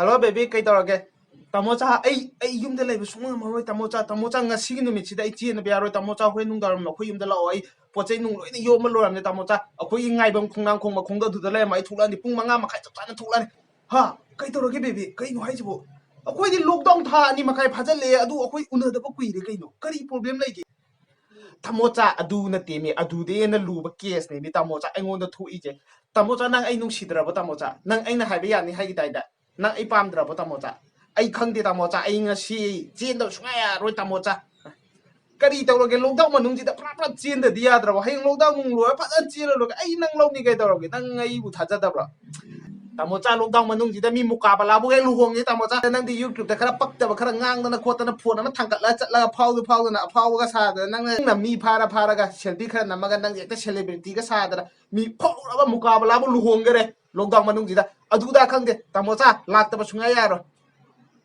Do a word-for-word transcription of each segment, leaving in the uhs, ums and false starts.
Hello baby, ꯀꯩ ꯇꯧꯔꯒꯦ? ꯇꯥꯃꯣꯆꯥ, ꯑꯩ ꯑꯩ ꯌꯨꯝꯗ ꯂꯩꯕ ꯁꯨꯡꯉꯝ ꯉꯝꯃꯔꯣꯏ ꯇꯥꯃꯣꯆꯥ꯫ ꯇꯥꯃꯣꯆꯥ, ꯉꯁꯤꯒꯤ ꯅꯨꯃꯤꯠꯁꯤꯗ ꯑꯩ ꯆꯦꯟꯗꯕ ꯌꯥꯔꯣꯏ ꯇꯥꯃꯣꯆꯥ꯫ ꯍꯣꯔꯦꯟ ꯅꯨꯡꯗꯥꯡꯋꯥꯏꯔꯝ ꯑꯩꯈꯣꯏ ꯌꯨꯝꯗ ꯂꯥꯛꯑꯣ꯫ ꯑꯩ ꯄꯣꯠ ꯆꯩ ꯅꯨꯡ ꯂꯣꯏꯅ ꯌꯣꯝꯕ ꯂꯣꯏꯔꯝꯅꯦ ꯇꯥꯃꯣꯆꯥ꯫ ꯑꯩꯈꯣꯏꯒꯤ ꯉꯥꯏꯐꯝ ꯈꯣꯡꯅꯥꯡꯈꯣꯡ ꯃꯈꯣꯡꯗ ꯑꯗꯨꯗ ꯂꯩꯔꯝꯃꯣ꯫ ꯑꯩ ꯊꯣꯛꯂꯛꯑꯅꯤ, ꯄꯨꯡ ꯃꯉꯥ ꯃꯈꯥꯏ ꯆꯞ ꯆꯥꯅ ꯊꯣꯛꯂꯛꯑꯅꯤ꯫ ꯍꯥ? ꯀꯩ ꯇꯧꯔꯒꯦ ꯕꯦꯕꯤ? ꯀꯩꯅꯣ ꯍꯥꯏꯁꯤꯕꯣ? ꯑꯩꯈꯣꯏꯗꯤ ꯂꯣꯛꯗꯥꯎꯟ ꯊꯥ ꯑꯅꯤ ꯃꯈꯥꯏ ꯐꯥꯖꯤꯜꯂꯛꯑꯦ, ꯑꯗꯨ ꯑꯩꯈꯣꯏ ꯎꯅꯗꯕ ꯀꯨꯏꯔꯦ ꯀꯩꯅꯣ꯫ ꯀꯔꯤ ꯄ꯭ꯔꯣꯕ꯭ꯂꯦꯝ ꯂꯩꯒꯦ? ꯇꯥꯃꯣꯆꯥ, ꯑꯗꯨ ꯅꯠꯇꯦꯃꯤ, ꯑꯗꯨꯗꯩ ꯍꯦꯟꯅ ꯂꯨꯕ ꯀꯦꯁꯅꯦꯃꯤ ꯇꯥꯃꯣꯆꯥ ꯑꯩꯉꯣꯟꯗ ꯊꯣꯛꯏꯁꯦ꯫ ꯇꯥꯃꯣꯆꯥ, ꯅꯪ ꯑꯩ ꯅꯨꯡꯁꯤꯗ꯭ꯔꯕꯣ ꯇꯥꯃꯣꯆꯥ? ꯅꯪ ꯑꯩꯅ ꯍꯥꯏꯕ ꯌꯥꯅꯤ ꯍꯥꯏꯈꯤꯗꯥꯏꯗ? ꯅꯪ ꯑꯩ ꯄꯥꯝꯗ꯭ꯔꯕꯣ ꯇꯥꯃꯣꯆꯥ? ꯑꯩ ꯈꯪꯗꯦ ꯇꯥꯃꯣꯆꯥ, ꯑꯩ ꯉꯁꯤ ꯆꯦꯟꯗꯕ ꯁꯨꯡꯌꯥ ꯌꯥꯔꯔꯣꯏ ꯇꯥꯃꯣꯆꯥ꯫ ꯀꯔꯤ ꯇꯧꯔꯒꯦ? ꯂꯣꯛꯗꯥꯎꯟ ꯃꯅꯨꯡꯁꯤꯗ ꯐꯠ ꯐꯠ ꯆꯦꯟꯗꯗꯤ ꯌꯥꯗ꯭ꯔꯕꯣ? ꯍꯌꯦꯡ ꯂꯣꯛꯗꯥꯎꯟ ꯅꯨꯡ ꯂꯣꯏꯔ ꯐꯖꯅ ꯆꯦꯜꯂ ꯂꯣꯏꯔꯦ꯫ ꯑꯩ ꯅꯪ ꯂꯧꯅꯤ ꯀꯩ ꯇꯧꯔꯒꯦ? ꯅꯪ ꯑꯩꯕꯨ ꯊꯥꯖꯗꯕ꯭ꯔꯣ? ꯇꯥꯃꯣꯆꯥ, ꯂꯣꯛꯗꯥꯎꯟ ꯃꯅꯨꯡꯁꯤꯗ ꯃꯤ ꯃꯨꯀꯥꯕꯂꯥꯕꯨ ꯍꯦꯛ ꯂꯨꯍꯣꯡꯉꯦ ꯇꯥꯃꯣꯆꯥ꯫ ꯅꯪꯗꯤ ꯌꯨꯇ꯭ꯌꯨꯕꯇ ꯈꯔ ꯄꯛꯇꯕ ꯈꯔ ꯉꯥꯡꯗꯅ ꯈꯣꯠꯇꯅ ꯐꯣꯟ ꯑꯃ ꯊꯥꯡꯒꯠꯂꯒ ꯆꯠꯂꯒ ꯐꯥꯎꯗ ꯐꯥꯎꯗꯅ ꯑꯐꯥꯎꯕꯒ ꯁꯥꯗꯅ ꯅꯪꯅ ꯃꯤ ꯐꯥꯔ ꯐꯥꯔꯒ ꯁꯦꯜꯐꯤ ꯈꯔ ꯅꯝꯃꯒ ꯅꯪ ꯍꯦꯛꯇ ꯁꯦꯂꯦꯕ꯭ꯔꯤꯇꯤꯒ ꯁꯥꯗꯅ ꯃꯤ ꯐꯥꯎꯔꯕ ꯃꯨꯀꯥꯕꯂꯥꯕꯨ ꯂꯨꯍꯣꯡꯈꯔꯦ ꯂꯣꯛꯗꯥꯎꯟ ꯃꯅꯨꯡꯁꯤꯗ꯫ ꯑꯗꯨꯗ ꯈꯪꯗꯦ ꯇꯥꯃꯣꯆꯥ, ꯂꯥꯛꯇꯕ ꯁꯨꯡꯌꯥ ꯌꯥꯔꯣꯏ꯫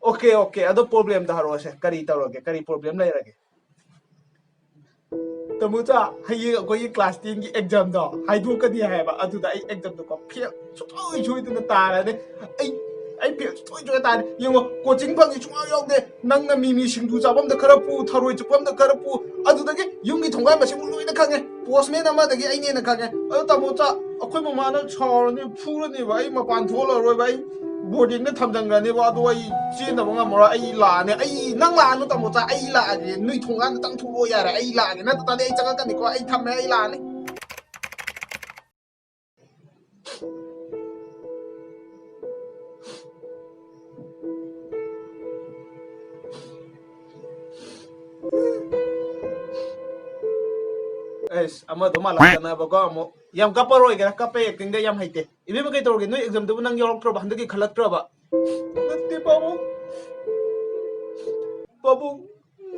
ꯑꯣꯀꯦ, ꯑꯣꯀꯦ, ꯑꯗꯣ ꯄ꯭ꯔꯣꯕ꯭ꯂꯦꯝꯗꯣ ꯍꯥꯏꯔꯛꯑꯣꯁꯦ, ꯀꯔꯤ ꯇꯧꯔꯒꯦ? ꯀꯔꯤ ꯄ꯭ꯔꯣꯕ꯭ꯂꯦꯝ ꯂꯩꯔꯒꯦ? ꯇꯥꯃꯣꯆꯥ, ꯍꯌꯦꯡ ꯑꯩꯈꯣꯏꯒꯤ ꯀ꯭ꯂꯥꯁ ꯇꯦꯟꯒꯤ ꯑꯦꯛꯖꯥꯝꯗꯣ ꯍꯥꯏꯗꯣꯛꯀꯅꯤ ꯍꯥꯏꯕ, ꯑꯗꯨꯗ ꯑꯩ ꯑꯦꯛꯖꯥꯝꯗꯣꯀꯣ ꯐꯦꯜ ꯁꯨꯡꯁꯣꯏ ꯁꯣꯏꯗꯅ ꯇꯥꯔꯅꯤ꯫ ꯑꯩ ꯑꯩ ꯐꯦꯜ ꯁꯨꯡꯁꯣꯏ ꯁꯣꯏꯗꯅ ꯇꯥꯔꯅꯤ꯫ ꯌꯦꯡꯉꯣ, ꯀꯣꯆꯤꯡ ꯐꯪꯉꯤ ꯁꯨꯡꯌꯥꯎ ꯌꯥꯎꯗꯦ꯫ ꯅꯪꯅ ꯃꯤꯃꯤ ꯁꯤꯡꯖꯨ ꯆꯥꯐꯝꯗ ꯈꯔ ꯄꯨ, ꯊꯔꯣꯏ ꯆꯨꯞꯐꯝꯗ ꯈꯔ ꯄꯨ, ꯑꯗꯨꯗꯒꯤ ꯌꯨꯝꯒꯤ ꯊꯣꯡꯒꯥꯟ ꯃꯁꯤꯡꯕꯨ ꯂꯣꯏꯅ ꯈꯪꯉꯦ꯫ ꯄꯣꯁꯃꯦꯟ ꯑꯃꯗꯒꯤ ꯑꯩꯅꯦꯅ ꯈꯪꯉꯦ꯫ ꯑꯗꯣ ꯇꯥꯃꯣꯆꯥ, ꯑꯩꯈꯣꯏ ꯃꯃꯥꯅ ꯁꯥꯎꯔꯅꯤ, ꯐꯨꯔꯅꯦꯕ꯫ ꯑꯩ ꯃꯄꯥꯟ ꯊꯣꯛꯍꯜꯂꯔꯣꯏꯕ꯫ ꯑꯩ ꯕꯣꯔꯗꯤꯡꯗ ꯊꯝꯖꯟꯈ꯭ꯔꯅꯦꯕ꯫ ꯑꯗꯣ ꯑꯩ ꯆꯦꯟꯗꯕ ꯉꯝꯃꯔꯣꯏ꯫ ꯑꯩ ꯂꯥꯛꯑꯅꯤ꯫ ꯑꯩ, ꯅꯪ ꯂꯥꯛꯑꯅꯨ ꯇꯥꯃꯣꯆꯥ, ꯑꯩ ꯂꯥꯛꯑꯒꯦ꯫ ꯅꯣꯏ ꯊꯣꯡꯒꯥꯟꯗꯇꯪ ꯊꯣꯛꯂꯛꯑꯣ ꯌꯥꯔꯦ꯫ ꯑꯩ ꯂꯥꯛꯑꯒꯦ꯫ ꯅꯠꯇ ꯇꯥꯔꯗꯤ ꯑꯩ ꯆꯪꯉꯛꯀꯅꯤꯀꯣ꯫ ꯑꯩ ꯊꯝꯃꯦ, ꯑꯩ ꯂꯥꯛꯑꯅꯤ꯫ ꯑꯦꯁ, ꯑꯃꯗꯣ ꯃꯥꯜꯂꯛꯇꯅꯕꯀꯣ ꯑꯃꯨꯛ꯫ ꯌꯥꯝ ꯀꯞꯄꯔꯣꯏꯒꯦꯔꯥ, ꯀꯞꯄ ꯑꯦꯛꯇꯤꯡꯗ ꯌꯥꯝ ꯍꯩꯇꯦ꯫ ꯏꯕꯦꯝꯃ, ꯀꯩ ꯇꯧꯔꯒꯦ? ꯅꯣꯏ ꯑꯦꯛꯖꯥꯝꯗꯨꯕꯨ ꯅꯪ ꯌꯥꯎꯔꯛꯇ꯭ꯔꯕ? ꯍꯟꯗꯛꯀꯤ ꯈꯜꯂꯛꯇ꯭ꯔꯕ? ꯅꯠꯇꯦ ꯄꯥꯕꯨꯡ, ꯄꯥꯕꯨꯡ,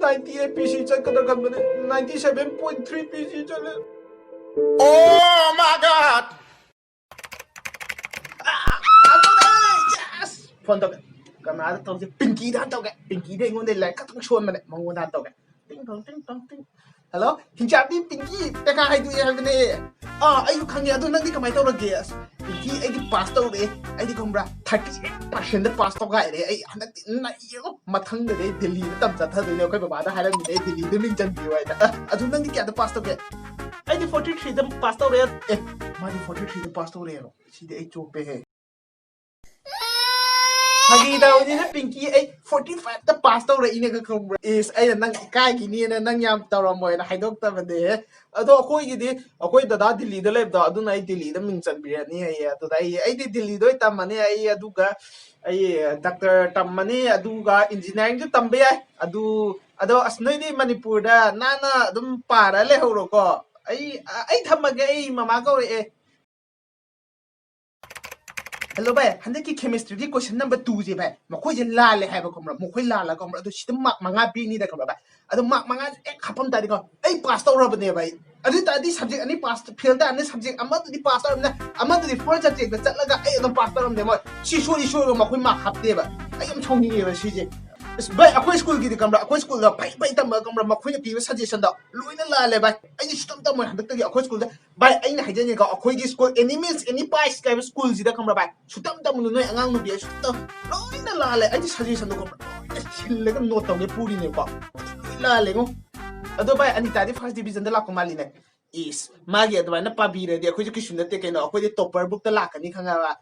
ninety eight P C ꯆꯠꯀꯗ꯭ꯔꯥ ꯈꯟꯕꯅꯦ, ninety seven point three P C ꯆꯠꯂꯦ꯫ Oh my God! ꯐꯣꯟ ꯇꯧꯒꯦ꯫ ꯀꯅꯥꯗ ꯇꯧꯁꯦ? ꯄꯤꯡꯀꯤꯗ ꯍꯥꯟꯅ ꯇꯧꯒꯦ꯫ ꯄꯤꯡꯀꯤꯗ ꯑꯩꯉꯣꯟꯗ ꯂꯥꯏꯔꯤꯛ ꯈꯛꯇꯪ ꯁꯣꯟꯕꯅꯦ, ꯃꯉꯣꯟꯗ ꯍꯥꯟꯅ ꯇꯧꯒꯦ꯫ ꯇꯤꯡ ꯇꯣꯡ, ꯇꯤꯡ ꯇꯣꯡ, ꯇꯤꯡ꯫ ꯍꯜꯂꯣ, ꯍꯤꯡꯆꯥꯕꯤ ꯄꯤꯡꯀꯤ ꯄꯩꯈꯥ ꯍꯥꯏꯗꯣꯛꯑꯦ ꯍꯥꯏꯕꯅꯦ꯫ ꯑꯥ, ꯑꯩꯁꯨ ꯈꯪꯉꯦ꯫ ꯑꯗꯣ ꯅꯪꯗꯤ ꯀꯃꯥꯏꯅ ꯇꯧꯔꯒꯦ? ꯑꯁ, ꯄꯤꯡꯀꯤ, ꯑꯩꯗꯤ ꯄꯥꯁ ꯇꯧꯔꯛꯑꯦ꯫ ꯑꯩꯗꯤ ꯈꯪꯕ꯭ꯔꯥ, ꯊꯥꯔꯇꯤ ꯑꯩꯠ ꯄꯥꯔꯁꯦꯟꯗ ꯄꯥꯁ ꯇꯧꯈꯥꯏꯔꯦ꯫ ꯑꯩ ꯍꯟꯗꯛꯇꯤ ꯅꯩꯌꯦꯉꯣ꯫ ꯃꯊꯪꯗꯗꯤ ꯑꯩ ꯗꯤꯜꯂꯤꯗ ꯇꯝ ꯆꯠꯊꯗꯣꯏꯅꯦ꯫ ꯑꯩꯈꯣꯏ ꯕꯕꯥꯗ ꯍꯥꯏꯔꯝꯃꯤꯅꯦ, ꯑꯩ ꯗꯤꯜꯂꯤꯗ ꯃꯤꯡ ꯆꯟꯕꯤꯌꯨ ꯍꯥꯏꯅ꯫ ꯑ, ꯑꯗꯨ ꯅꯪꯗꯤ ꯀꯌꯥꯗ ꯄꯥꯁ ꯇꯧꯒꯦ? ꯑꯩꯗꯤ ꯐꯣꯔꯇꯤ ꯊ꯭ꯔꯤꯗ ꯄꯥꯁ ꯇꯧꯔꯦ꯫ ꯑꯦ, ꯃꯥꯗꯤ ꯐꯣꯔꯇꯤ ꯊ꯭ꯔꯤꯗ ꯄꯥꯁ ꯇꯧꯔꯦꯕ꯫ ꯁꯤꯗꯤ ꯑꯩ ꯆꯣꯞꯄꯦꯍꯦ꯫ ꯐꯥꯒꯤ ꯇꯧꯕꯅꯤꯅ ꯄꯤꯡꯀꯤ, ꯑꯩ ꯐꯣꯔꯇꯤ ꯐꯥꯏꯚꯇ ꯄꯥꯁ ꯇꯧꯔꯛꯏꯅꯦꯒ, ꯈꯪꯕ꯭ꯔꯥ? ꯏꯁ, ꯑꯩꯅ ꯅꯪ ꯏꯀꯥꯏꯈꯤꯅꯤꯅ ꯅꯪ ꯌꯥꯝ ꯇꯧꯔꯝꯃꯣꯏꯅ ꯍꯥꯏꯗꯣꯛꯇꯕꯅꯦ꯫ ꯑꯗꯣ ꯑꯩꯈꯣꯏꯒꯤꯗꯤ, ꯑꯩꯈꯣꯏ ꯗꯗꯥ ꯗꯤꯜꯂꯤꯗ ꯂꯩꯕꯗꯣ, ꯑꯗꯨꯅ ꯑꯩ ꯗꯤꯜꯂꯤꯗ ꯃꯤꯡ ꯆꯟꯕꯤꯔꯅꯤ ꯍꯥꯏꯌꯦ꯫ ꯑꯗꯨꯗ ꯑꯩ, ꯑꯩꯗꯤ ꯗꯤꯜꯂꯤꯗ ꯑꯣꯏ ꯇꯝꯃꯅꯤ꯫ ꯑꯩ ꯑꯗꯨꯒ ꯑꯩ ꯗꯥꯛꯇꯔ ꯇꯝꯃꯅꯤ, ꯑꯗꯨꯒ ꯏꯟꯖꯤꯅꯤꯌꯥꯔꯤꯡꯁꯨ ꯇꯝꯕ ꯌꯥꯏ꯫ ꯑꯗꯨ, ꯑꯗꯣ ꯑꯁ, ꯅꯣꯏꯗꯤ ꯃꯅꯤꯄꯨꯔꯗ ꯅꯥꯟꯅ ꯑꯗꯨꯝ ꯄꯥꯔ ꯂꯩꯍꯧꯔꯣꯀꯣ꯫ ꯑꯩ, ꯑꯩ ꯊꯝꯃꯒꯦ, ꯑꯩ ꯃꯃꯥ ꯀꯧꯔꯛꯑꯦ꯫ ꯍꯜꯂꯣ ꯚꯥꯏ, ꯍꯟꯗꯛꯀꯤ ꯀꯦꯃꯤꯁꯇ꯭ꯔꯤꯒꯤ ꯀꯣꯏꯁꯟ ꯅꯝꯕꯔ ꯇꯨꯁꯦ ꯚꯥꯏ, ꯃꯈꯣꯏꯁꯦ ꯂꯥꯜꯂꯦ ꯍꯥꯏꯕ, ꯈꯪꯕ꯭ꯔꯥ? ꯃꯈꯣꯏ ꯂꯥꯜꯂ, ꯈꯪꯕ꯭ꯔꯥ? ꯑꯗꯣ ꯁꯤꯗ ꯃꯥꯔꯛ ꯃꯉꯥ ꯄꯤꯅꯤꯗ, ꯈꯪꯕ꯭ꯔꯥ ꯚꯥꯏ? ꯑꯗꯣ ꯃꯥꯔꯛ ꯃꯉꯥꯁꯦ ꯍꯦꯛ ꯍꯥꯞꯄꯝ ꯇꯥꯔꯗꯤꯀꯣ, ꯑꯩ ꯄꯥꯁ ꯇꯧꯔꯕꯅꯦꯕ ꯑꯩ꯫ ꯑꯗꯨ ꯑꯣꯏ ꯇꯥꯔꯗꯤ ꯁꯕꯖꯦꯛ ꯑꯅꯤ ꯄꯥꯁ, ꯐꯦꯜ ꯇꯥꯔꯅꯤ, ꯁꯕꯖꯦꯛ ꯑꯃꯗꯨꯗꯤ ꯄꯥꯁ ꯇꯧꯔꯕꯅꯤꯅ, ꯑꯃꯗꯨꯗꯤ ꯐꯣꯔ ꯁꯕꯖꯦꯛꯇ ꯆꯠꯂꯒ ꯑꯩ ꯑꯗꯨꯝ ꯄꯥꯁ ꯇꯧꯔꯝꯅꯦ꯫ ꯃꯣꯏ ꯁꯤ ꯁꯣꯏ ꯁꯣꯏꯔꯒ ꯃꯈꯣꯏ ꯃꯥꯔꯛ ꯍꯥꯞꯇꯦꯕ꯫ ꯑꯩ ꯌꯥꯝ ꯁꯥꯎꯅꯤꯡꯉꯦꯕ ꯁꯤꯁꯦ꯫ ꯑꯁ ꯚꯥꯏ, ꯑꯩꯈꯣꯏ ꯁ꯭ꯀꯨꯜꯒꯤꯗꯤ, ꯈꯪꯕ꯭ꯔꯥ, ꯑꯩꯈꯣꯏ ꯁ꯭ꯀꯨꯜꯗ ꯐꯩ ꯐꯩ ꯇꯝꯕ, ꯈꯪꯕ꯭ꯔꯥ, ꯃꯈꯣꯏꯅ ꯄꯤꯕ ꯁꯖꯦꯁꯟꯗꯣ ꯂꯣꯏꯅ ꯂꯥꯜꯂꯦ ꯚꯥꯏ꯫ ꯑꯩꯗꯤ ꯁꯨꯛꯇꯝ ꯇꯝꯃꯣꯏ ꯍꯟꯗꯛꯇꯒꯤ ꯑꯩꯈꯣꯏ ꯁ꯭ꯀꯨꯜꯗ꯫ ꯚꯥꯏ, ꯑꯩꯅ ꯍꯥꯏꯖꯅꯤꯡꯉꯤꯀꯣ, ꯑꯩꯈꯣꯏꯒꯤ ꯁ꯭ꯀꯨꯜ ꯑꯦꯅꯤꯃꯦꯜꯁ ꯑꯦꯅꯤ ꯄꯥꯏꯁ ꯀꯥꯏꯕ ꯁ꯭ꯀꯨꯜꯁꯤꯗ, ꯈꯪꯕ꯭ꯔꯥ ꯚꯥꯏ, ꯁꯨꯛꯇꯝ ꯇꯝꯃꯨꯅꯨ ꯅꯣꯏ ꯑꯉꯥꯡ ꯅꯨꯄꯤ꯫ ꯑꯩ ꯁꯨꯛꯇꯝ, ꯂꯣꯏꯅ ꯂꯥꯜꯂꯦ꯫ ꯑꯩꯗꯤ ꯁꯖꯦꯁꯟꯗꯣ, ꯈꯪꯕ꯭ꯔꯥ, ꯂꯣꯏꯅ ꯁꯤꯜꯂꯒ ꯅꯣꯠ ꯇꯧꯒꯦ ꯄꯨꯔꯤꯅꯦꯀꯣ꯫ ꯂꯣꯏ ꯂꯥꯜꯂꯦꯉꯣ꯫ ꯑꯗꯣ ꯚꯥꯏ, ꯑꯅꯤꯇꯥꯗꯤ ꯐꯥꯔꯁ ꯗꯤꯕꯤꯖꯟꯗ ꯂꯥꯛꯄ ꯃꯥꯜꯂꯤꯅꯦ꯫ ꯏꯁ, ꯃꯥꯒꯤ ꯑꯗꯨꯃꯥꯏꯅ ꯄꯥꯕꯤꯔꯗꯤ ꯑꯩꯈꯣꯏꯁꯨ ꯀꯩꯁꯨ ꯅꯠꯇꯦ ꯀꯩꯅꯣ, ꯑꯩꯈꯣꯏꯗꯤ ꯇꯣꯞꯄꯔ ꯕꯨꯛꯇ ꯂꯥꯛꯀꯅꯤ ꯈꯪꯉꯕ꯫